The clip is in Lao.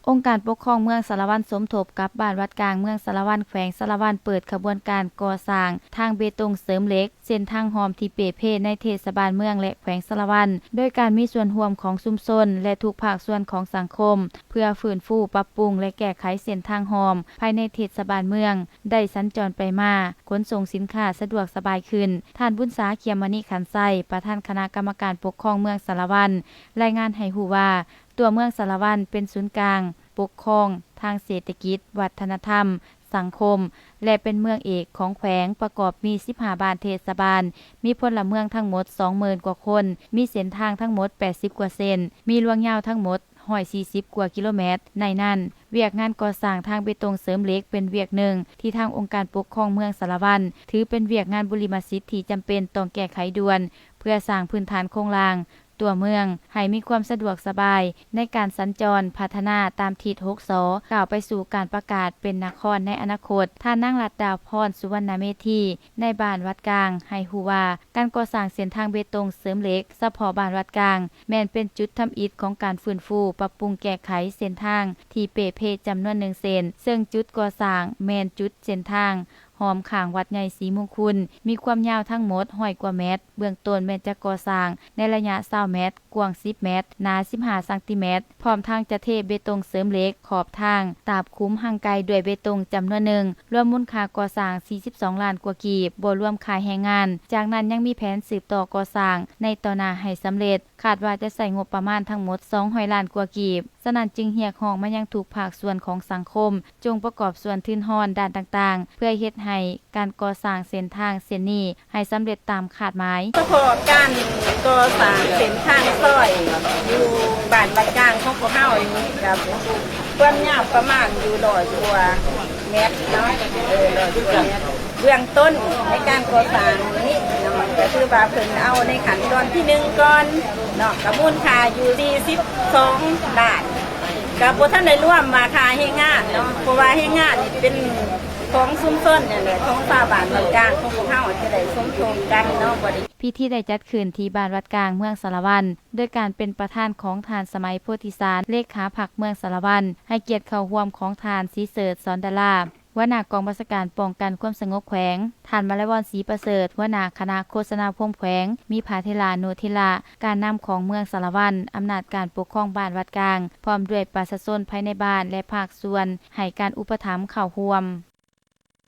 ອົງການປົກຄອງເມືອງສາລະວັນສົມທົບກັບບ້ານວັດກາງເມືອງສາລະວັນ ແຂວງສາລະວັນ ເປີດຂະບວນການກໍ່ສ້າງທາງເບຕົງເສີມເຫຼັກ ເສັ້ນທາງຮ່ອມທີ່ເປ່ເພໃນເທດສະບານເມືອງ ແລະ ແຂວງສາລະວັນ ໂດຍການມີສ່ວນຮ່ວມຂອງຊຸມຊົນ ແລະ ທຸກພາກສ່ວນຂອງສັງຄົມ ເພື່ອຟື້ນຟູ, ປັບປຸງ ແລະ ແກ້ໄຂເສັ້ນທາງຮ່ອມພາຍໃນເທດສະບານເມືອງ ໄດ້ສັນຈອນໄປມາ, ຂົນສົ່ງສິນຄ້າສະດວກສະບາຍຂຶ້ນ. ທ່ານ ບຸນສາ ເຂຍມມະນີຂັນໄຊ, ປະທານຄະນະກຳມະການປົກຄອງເມືອງສາລະວັນ ລາຍງານໃຫ້ຮູ້ວ່າ ຕົວເມືອງສາລະວັນເປັນສູນກາງປົກຄອງທາງເສດຖະກິດ, ວັດທະນະທຳ, ສັງຄົມ ແລະ ເປັນເມືອງເອກຂອງແຂວງ, ປະກອບມີສິບຫ້າບ້ານເທດສະບານ, ມີພົນລະເມືອງທັງໝົດສອງໝື່ນກວ່າຄົນ, ມີເສັ້ນທາງທັງໝົດແປດສິບກວ່າເສັ້ນ, ມີລວງຍາວທັງໝົດ ໜຶ່ງຮ້ອຍສີ່ສິບກວ່າກິໂລແມັດ. ໃນນັ້ນ, ວຽກງານກໍ່ສ້າງທາງເບຕົງເສີມເຫຼັກເປັນວຽກໜຶ່ງທີ່ທາງອົງການປົກຄອງເມືອງສາລະວັນ ຖືເປັນວຽກງານບຸລິມະສິດທີ່ຈຳເປັນຕ້ອງແກ້ໄຂດ່ວນ ເພື່ອສ້າງພື້ນຖານໂຄງລ່າງຕົວເມືອງໃຫ້ມີຄວາມສະດວກສະບາຍໃນການສັນຈອນພັດທະນາຕາມທິດຫົກ ສ ກ້າວໄປສູ່ການປະກາດເປັນນະຄອນໃນອະນາຄົດ. ທ່ານນາງ ລັດດາພອນ ສຸວັນນະເມທີ ນາຍບ້ານວັດກາງ ໃຫ້ຮູ້ວ່າ ການກໍ່ສ້າງເສັ້ນທາງເບຕົງເສີມເຫຼັກສະເພາະບ້ານວັດກາງ ແມ່ນເປັນຈຸດທຳອິດຂອງການຟື້ນຟູ, ປັບປຸງແກ້ໄຂເສັ້ນທາງທີ່ເປ່ເພຈຳນວນໜຶ່ງເສັ້ນ, ເຊິ່ງຈຸດກໍ່ສ້າງແມ່ນຈຸດເສັ້ນທາງອ້ອມຂ້າງວັດໃຫຍ່ສີມຸງຄຸນ, ມີຄວາມຍາວທັງໝົດຮ້ອຍກວ່າແມັດ. ເບື້ອງຕົ້ນແມ່ນຈະກໍ່ສ້າງໃນໄລຍະຊາວແມັດ, ກວ້າງສິບແມັດ, ໜາສິບຫ້າຊັງຕີແມັດ, ພ້ອມທັງຈະເທເບຕົງເສີມເຫຼັກຂອບທາງ, ຕາບຂຸມຮັງໄກ່ດ້ວຍເບຕົງຈຳນວນໜຶ່ງ, ລວມມູນຄ່າກໍ່ສ້າງສີ່ສິບສອງລ້ານກວ່າກີບ, ບໍ່ລວມຄ່າແຮງງານ. ຈາກນັ້ນຍັງມີແຜນສືບຕໍ່ກໍ່ສ້າງໃນຕໍ່ໜ້າໃຫ້ສຳເລັດ, ຄາດວ່າຈະໃຊ້ງົບປະມານທັງໝົດສອງຮ້ອຍລ້ານກວ່າກີບ. ສະນັ້ນຈຶ່ງຮຽກຮ້ອງມາຍັງທຸກພາກສ່ວນຂອງສັງຄົມ ຈົ່ງປະກອບສ່ວນທຶນຮອນດ້ານຕ່າງໆ ເພື່ອເຮັດໃຫ້ການກໍ່ສ້າງເສັ້ນທາງເສັ້ນນີ້ໃຫ້ສຳເລັດຕາມຄາດໝາຍ. ສະເພາະການກໍ່ສ້າງເສັ້ນທາງຊອຍຢູ່ບ້ານວັດກາງຂອງພວກເຮົານີ້ ກະຄວາມຍາວປະມານຢູ່ຮ້ອຍກວ່າແມັດເນາະ, ເອີ ຮ້ອຍກວ່າແມັດ. ເບື້ອງຕົ້ນໃນການກໍ່ສ້າງນີ້ເນາະ ກະຖືວ່າເພິ່ນເອົາໃນຂັ້ນຕອນທີໜຶ່ງກ່ອນເນາະ, ກະມູນຄ່າຢູ່ສີ່ສິບສອງລ້ານ, ກະບໍ່ທັນໄດ້ລວມວ່າຄ່າແຮງງານເນາະ, ເພາະວ່າແຮງງານນີ້ເປັນຂອງຊຸມຊົນນີ້ແຫຼະ, ຂອງຊາວບ້ານບ້ານກາງຂອງພວກເຮົາຈະໄດ້ສົມທົບກັນເນາະ, ບໍ່ໄດ້. ພິທີໄດ້ຈັດຂຶ້ນທີ່ບ້ານວັດກາງ ເມືອງສາລະວັນ ໂດຍການເປັນປະທານຂອງທ່ານ ສະໄໝ ໂພທິສານ ເລຂາພັກເມືອງສາລະວັນ, ໃຫ້ກຽດເຂົ້າຮ່ວມຂອງທ່ານ ສີເສີດ ສອນດາລາ ຫົວໜ້າກອງບັນຊາການປ້ອງກັນຄວາມສະຫງົບແຂວງ, ທ່ານ ມະລາວອນ ສີປະເສີດ ຫົວໜ້າຄະນະໂຄສະນາພົມແຂວງ, ມີພະເຖລານຸເຖລະ, ການນຳຂອງເມືອງສາລະວັນ, ອຳນາດການປົກຄອງບ້ານວັດກາງ, ພ້ອມດ້ວຍປະຊາຊົນພາຍໃນບ້ານ ແລະ ພາກສ່ວນໃຫ້ການອຸປະຖຳເຂົ້າຮ່ວມ.